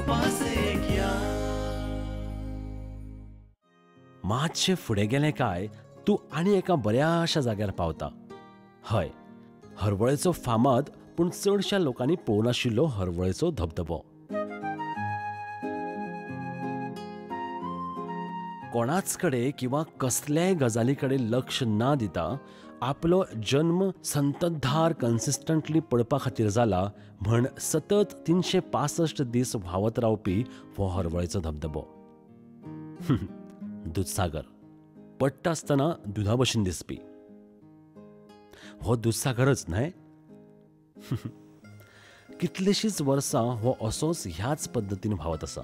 उपासेक या. मातशें फुडें गेलें काय तूं आनी एका बऱ्याशा जाग्यार पावता. हय, हरवळेचो फामाद पूण चडश्या लोकांनी पळोवनाशिल्लो हरवळेचो धबधबो. कोणाच कडेन किंवा कसल्याय गजाली कडेन लक्ष ना दिता आपलो जन्म संततधार कन्सिस्टंटली पडपा खातीर जाला म्हण सतत 365 दीस व्हांवत रावपी हो हरवळेचो धबधबो. दुदसागर पडटा आसतना दुदा भशेन दिसपी हो दुदसागरच न्हय? कितलींशींच वर्सां हो असोच ह्याच पद्दतीन व्हांवत आसा.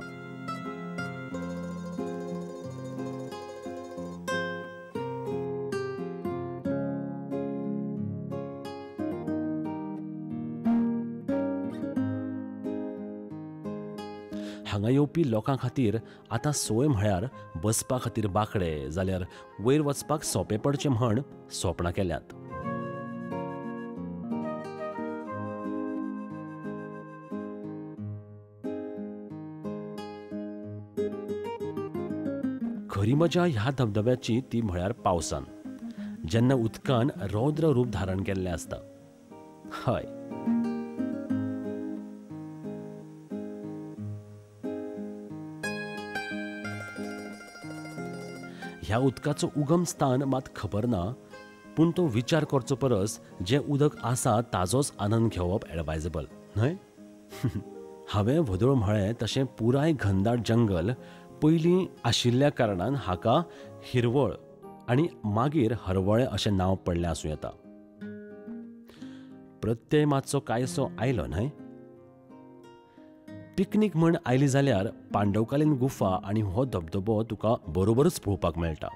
हांगा येवपी लोकां खातीर आतां सोय म्हळ्यार बसपा खातीर बांकडे जाल्यार वयर वचपाक सोंपें पडचें म्हण सोपणां केल्यांत. खरी मजा ह्या धबधब्याची ती म्हळ्यार पावसान, जेन्ना उदकान रौद्र रूप धारण केल्लें आसता. हय, ह्या उदकाचो उगम स्थान मात खबर ना, पूण तो विचार करचो परस जें उदक आसा ताजोच आनंद घेवप एडवायजेबल न्हय? हांवें व्हदोळ म्हळें तशें पुराय घनदाट जंगल पयलीं आशिल्ल्या कारणान हाका हिरवळ आनी मागीर हरवळें अशें नांव पडलें आसूं येता. प्रत्यय मातसो कांयसो आयलो न्हय? पिकनीक म्हण आयली जाल्यार पांडवकालीन गुफा आनी हो धबधबो तुका बरोबरच पळोवपाक मेळटा.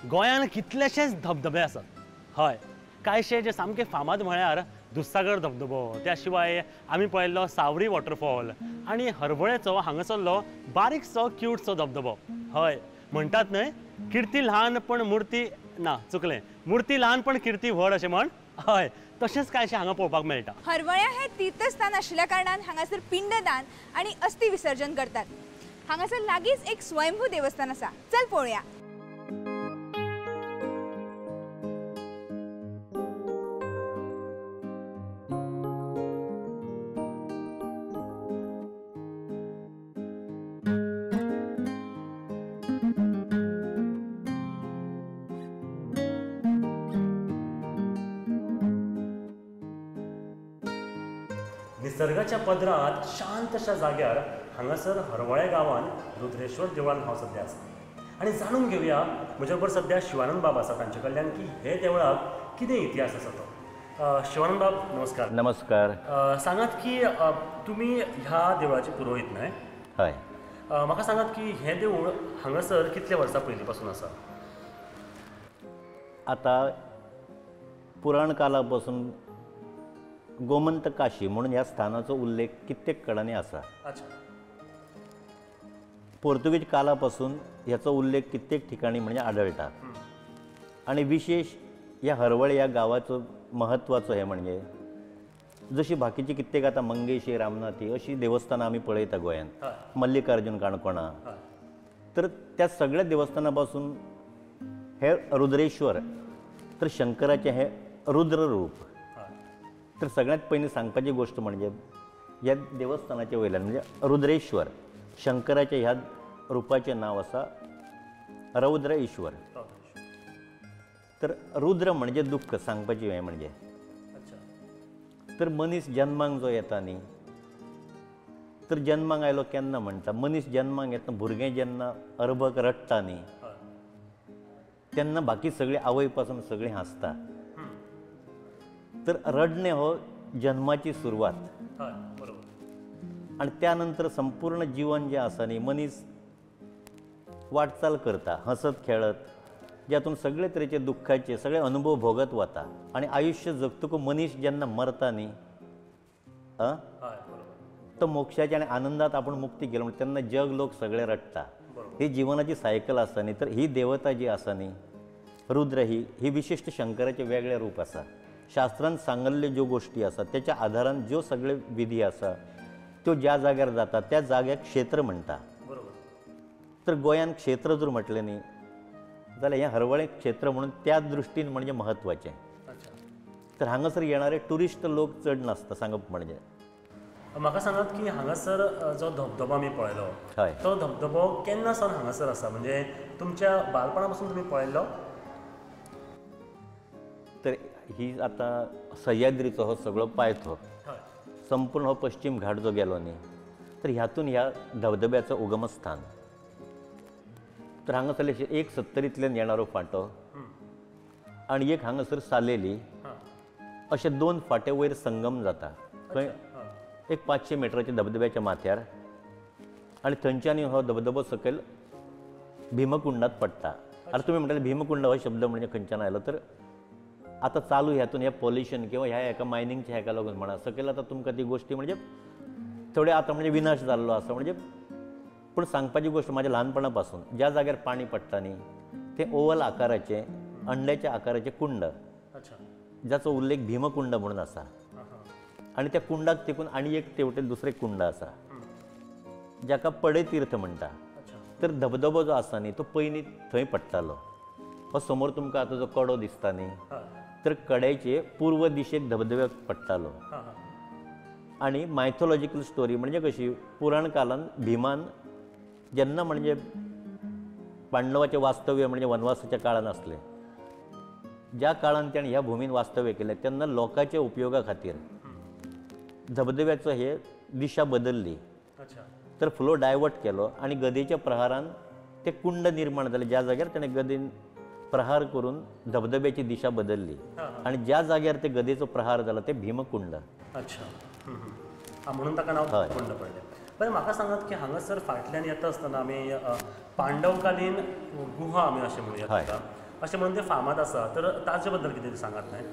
गोंयांत कितलेशेच धबधबे आसात. हय, कांयशे जे सामके फामाद म्हळ्यार दुदसागर धबधबो, त्या शिवाय आमी पळयल्लो सावरी वॉटरफॉल आनी हरवळेचो हांगासरलो बारीकसो क्यूटसो धबधबो. हय, म्हणटात न्हय, किर्ती ल्हान पण मुर्ती ना, चुकलें, मुर्ती ल्हान पण किर्ती व्हड अशें म्हण. हय, तशेंच कांयशें हांगा पळोवपाक मेळटा. हरवळ्या हें तीर्थस्थान आशिल्ल्या कारणान हांगासर पिंडदान आनी अस्थी विसर्जन करतात. हांगासर लागींच एक स्वयंभू देवस्थान आसा, चल पळोवया. निसर्गाच्या पदरांत शांतशा जाग्यार हांगासर हरवळे गांवांत रुद्रेश्वर देवळान हांव सद्या आसा आनी जाणून घेवया म्हज्या बरोबर सद्या शिवानंद बाब आसा, तांचे कडल्यान की हे देवळाक कितें इतिहास आसा तो. शिवानंद बाब नमस्कार. नमस्कार. सांगात की तुमी ह्या देवळाचे पुरोहीत न्हय? हय. म्हाका सांगात की हें देवूळ हांगासर कितले वर्सां पयलीं पासून आसा? आतां पुराण काला पासून गोमंत काशी म्हणून ह्या स्थानाचो उल्लेख कित्येक कडांनी आसा. अच्छा. पोर्तुगीज काला पासून ह्याचो उल्लेख कित्येक ठिकाणी म्हणजे आढळटा. आनी विशेष ह्या हरवळे ह्या गांवाचो महत्वाचो हें म्हणजे जशी बाकीची कित्येक आतां मंगेशी, रामनाथी अशी देवस्थानां आमी पळयता गोंयांत, मल्लिकार्जून काणकोणा, तर त्या सगळ्या देवस्थानां पासून हे रुद्रेश्वर तर शंकराचें हें रुद्र रूप. तर सगळ्यांत पयलीं सांगपाची गोश्ट म्हणजे ह्या देवस्थानाचे वयल्यान म्हणजे रुद्रेश्वर शंकराचे ह्या रुपाचें नांव आसा रौद्र ईश्वर. तर रुद्र म्हणजे दुख्ख सांगपाची हें म्हणजे. तर मनीस जन्माक जो येता न्ही, तर जन्माक आयलो केन्ना म्हणटा, मनीस जन्माक येतना भुरगें जेन्ना अर्भक रडटा न्ही तेन्ना बाकी सगळीं आवय पासून सगळीं हांसता. तर रडणें हो जन्माची सुरवात. आनी त्यानंतर संपूर्ण जीवन जें आसा न्ही, मनीस वाटचाल करता हसत खेळत, ज्यातून सगळे तरेचे दुःखाचे सगळे अनुभव भोगत वता आनी आयुश्य जगतकूच मनीस जेन्ना मरता न्ही तो मोक्षाच्या आनी आनंदात आपण मुक्ती केली म्हणून तेन्ना जग लोक सगळे रडटा. ही जिवनाची सायकल आसा न्ही, तर ही देवता जी आसा न्ही रुद्र ही ही विशिश्ट शंकराचें वेगळें रूप आसा. शास्त्रान सांगल्ल्यो ज्यो गोश्टी आसा त्याच्या आधारान ज्यो सगळे विधी आसा त्यो ज्या जाग्यार जाता त्या जाग्याक क्षेत्र म्हणटा. तर गोंयान क्षेत्र जर म्हटलें न्ही जाल्यार हें हरवळें क्षेत्र म्हणून त्या दृश्टीन म्हणजे म्हत्वाचें. तर हांगासर येणारे ट्युरिस्ट लोक चड नासता सांगप म्हणजे. म्हाका सांगात की हांगासर जो धबधबो आमी पळयलो तो धबधबो केन्ना सावन हांगासर आसा, म्हणजे तुमच्या बालपणा पासून तुमी पळयल्लो? तर ही आतां सह्याद्रीचो हो सगळो पायथो संपूर्ण हो पश्चिम घाट जो गेलो न्ही तर ह्यातून ह्या धबधब्याचो उगमस्थान. तर हांगासरले एक सत्तरींतल्यान येणारो फांटो आनी एक हांगासर सालेली अशे दोन फांटे वयर संगम जाता खंय एक 500 मिटराच्या धबधब्याच्या माथ्यार आनी थंयच्यान हो धबधबो सकयल भीमकुंडात पडटा. आतां तुमी म्हणटाले भीमकुंड हो शब्द म्हणजे खंयच्यान आयलो, तर आतां चालू ह्यातून ह्या पोल्युशन किंवा ह्या हेका मायनिंगच्या हेका लागून म्हणा सकयल आतां तुमकां ती गोश्टी म्हणजे थोडे आतां म्हणजे विनाश जाल्लो आसा. म्हणजे पूण सांगपाची गोश्ट म्हाज्या ल्हानपणा पासून ज्या जाग्यार पाणी पडटा न्ही तें ओवल आकाराचें अंड्याच्या आकाराचें कुंड जाचो उल्लेख भीमकुंड म्हणून आसा आनी त्या कुंडाक तेकून आनी एक तेवटेन दुसरें कुंड आसा जाका पडेतीर्थ म्हणटा. तर धबधबो जो आसा न्ही तो पयलीं थंय पडटालो. हो समोर तुमकां आतां जो कडो दिसता न्ही तर कड्याचे पूर्व दिशेक धबधब्याक पडटालो. आनी मायथोलॉजिकल स्टोरी म्हणजे कशी पुराण कालान भीमान जेन्ना म्हणजे पांडवाचें वास्तव्य म्हणजे वनवासाच्या काळान आसलें, ज्या काळान ताणें ह्या भुमीन वास्तव्य केलें तेन्ना लोकांच्या उपयोगा खातीर धबधब्याचो हे दिशा बदलली. तर फ्लो डायवर्ट केलो आनी गदेच्या प्रहारान ते कुंड निर्माण जालें ज्या जाग्यार ताणें गदेन प्रहार करून धबधब्याची दिशा बदलली आनी ज्या जाग्यार ते गदेचो प्रहार जाला ते भीमकुंड. अच्छा, म्हणून ताका नांव कुंड पडलें. बरें, म्हाका सांगात की हांगासर फाटल्यान येता आसतना आमी पांडवकालीन गुहा आमी अशें म्हणूया ताका, अशें म्हणून ते फामाद आसा, तर ताजे बद्दल कितें सांगात न्हय?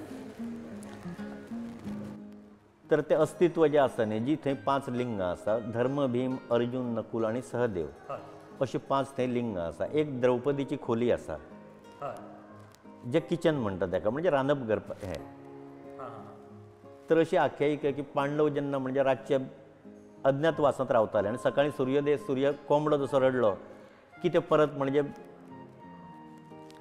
तर ते अस्तित्व जें आसा न्ही, जी थंय 5 लिंगां आसा, धर्म, भीम, अर्जुन, नकुल आनी सहदेव अशी 5 थंय लिंगां आसा. एक द्रौपदीची खोली आसा जे किचन म्हणटा ताका, म्हणजे रांदपघर हें. तर अशी आख्यायिका की पांडव जेन्ना म्हणजे रातचे अज्ञातवासांत रावताले आनी सकाळीं सुर्योदय सूर्य कोंबडो जसो रडलो की ते परत म्हणजे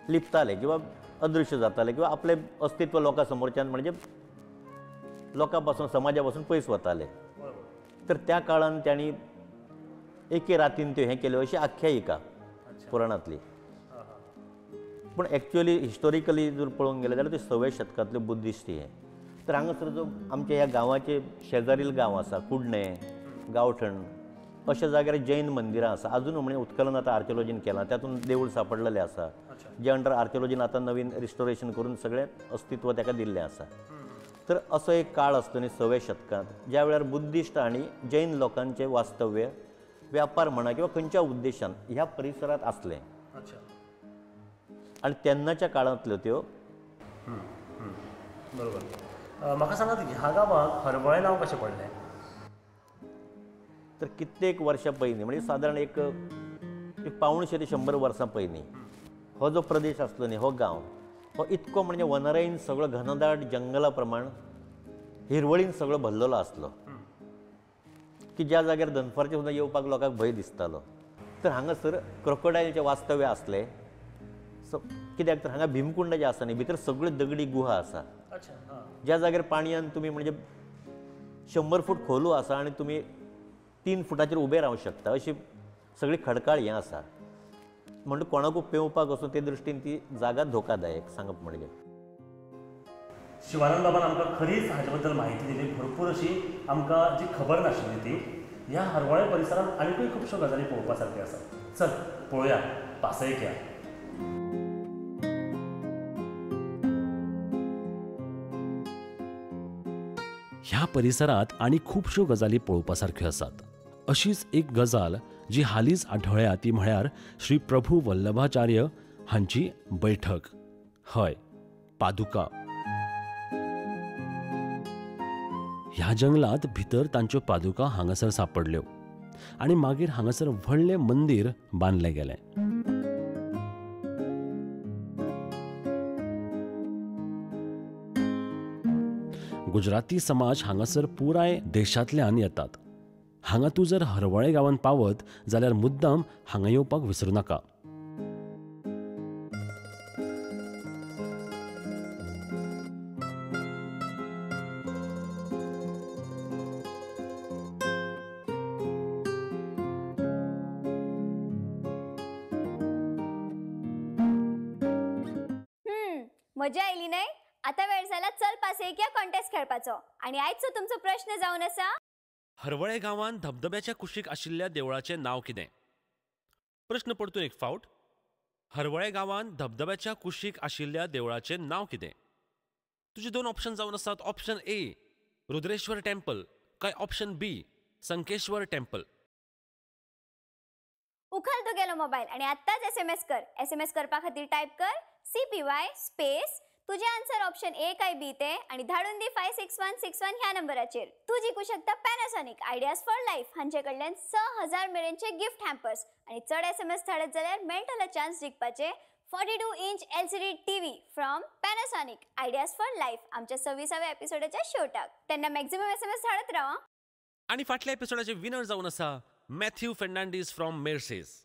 लिपताले किंवा अदृश्य जाताले किंवा आपलें अस्तित्व लोकां समोरच्यान म्हणजे लोकां पासून समाजा पासून पयस वताले. तर त्या काळान तांणी एके रातीन त्यो हें केल्यो अशी आख्यायिका पुराणांतली. पूण एक्चुअली हिस्टोरिकली जर पळोवंक गेलें जाल्यार त्यो 6व्या शतकांतल्यो बुद्धिस्ट हें. तर हांगासर जो आमच्या ह्या गांवाचे शेजारील गांव आसा कुडणें, गांवठण अशा जाग्यार जैन मंदिरां आसा. अजून म्हणजे उत्खनन आतां आर्किओलॉजीन केलां, तातूंत देवूळ सापडलेलें आसा जे अंडर आर्किओलॉजीन आतां नवीन रिस्टोरेशन करून सगळें अस्तित्व ताका दिल्लें आसा. तर असो एक काळ आसलो न्ही 6व्या शतकांत ज्या वेळार बुद्धिस्ट आनी जैन लोकांचें वास्तव्य व्यापार म्हणा किंवा खंयच्या उद्देशान ह्या परिसरांत आसलें आनी तेन्नाच्या काळांतल्यो त्यो. बरोबर. म्हाका सांगात ह्या गांवाक हरवळें नांव कशें पडलें? तर कित्येक वर्सां पयलीं म्हणजे सादारण एक 175 ते 100 वर्सां पयलीं हो जो प्रदेश आसलो न्ही, हो गांव हो इतको म्हणजे वनराईन सगळो घनदाट जंगला प्रमाण हिरवळीन सगळो भरलेलो आसलो की ज्या जाग्यार दनपारचें सुद्दां येवपाक लोकांक भंय दिसतालो. तर हांगासर क्रोकोडायलचें वास्तव्य आसलें. सो कित्याक तर हांगा भीमकुंड जें आसा न्ही भितर सगळ्यो दगडी गुहा आसा ज्या जाग्यार पाणयान तुमी म्हणजे 100 फूट खोलू आसा आनी तुमी 3 फुटाचेर उबे रावंक शकता अशी सगळी खडकाळ हें आसा. म्हणून कोणाकूय पेंवपाक वचून ते दृश्टीन ती जागा धोकादायक सांगप म्हणजे. शिवानंद बाबान आमकां खरीच हाजे बद्दल म्हायती दिली, भरपूर अशी आमकां जी खबर नाशिल्ली ती. ह्या हरवळे परिसरांत आनीकूय खुबश्यो गजाली पळोवपा सारक्यो आसात. चल पळोवया, पासय घ्या. ह्या परिसरांत आनी खुबश्यो गजाली पळोवपा सारक्यो आसात. अशीच एक गजाल जी हालींच आढळ्या ती म्हळ्यार श्री प्रभू वल्लभाचार्य हांची बैठक. हय, पादुका. ह्या जंगलांत भितर तांच्यो पादुका हांगासर सापडल्यो आनी मागीर हांगासर व्हडलें मंदीर बांदलें गेलें. गुजराती समाज हांगासर पुराय देशांतल्यान येतात. हांगा तूं जर हरवळे गांवांत पावत जाल्यार मुद्दाम हांगा येवपाक विसरूं नाका. मजा आयली न्हय? आता वेळ जाला चल पास एक या कॉन्टेस्ट खेळपाचो आनी आयचो तुमचो प्रश्न जावन आसा, हरवळे गांवांत धबधब्याच्या कुशीक आशिल्ल्या देवळाचें नांव कितें? प्रश्न परतून एक फावट, हरवळे गांवांत धबधब्याच्या कुशीक आशिल्ल्या देवळाचें नांव कितें? तुजे दोन ऑप्शन जावन आसात, ऑप्शन ए रुद्रेश्वर टेम्पल काय ऑप्शन बी संकेश्वर टेम्पल. उखल तुगेलो मोबायल आनी आत्ताच SMS कर. SMS करपा खातीर टायप कर CPY space तुझे आन्सर ऑप्शन ए काय बी ते आणि धाडून दी 56161 ह्या नंबराचेर. तू जिखू शकता पॅनासॉनिक आयडियाज फॉर लायफ हांचे कडल्यान 6000 मेरेनचे गिफ्ट हॅम्पर्स आणि चड SMS धाडत जाल्यार मेळटलो chance जिखपाचे 42 inch LCD TV from Panasonic ideas for life आमच्या 26व्या एपिसोडाच्या शेवटाक. तेन्ना मॅक्झिमम SMS धाडत राव. आनी फाटल्या एपिसोडाचे विनर जावन आसा मॅथ्यू फेर्नांडीस फ्रॉम मेर्सेस.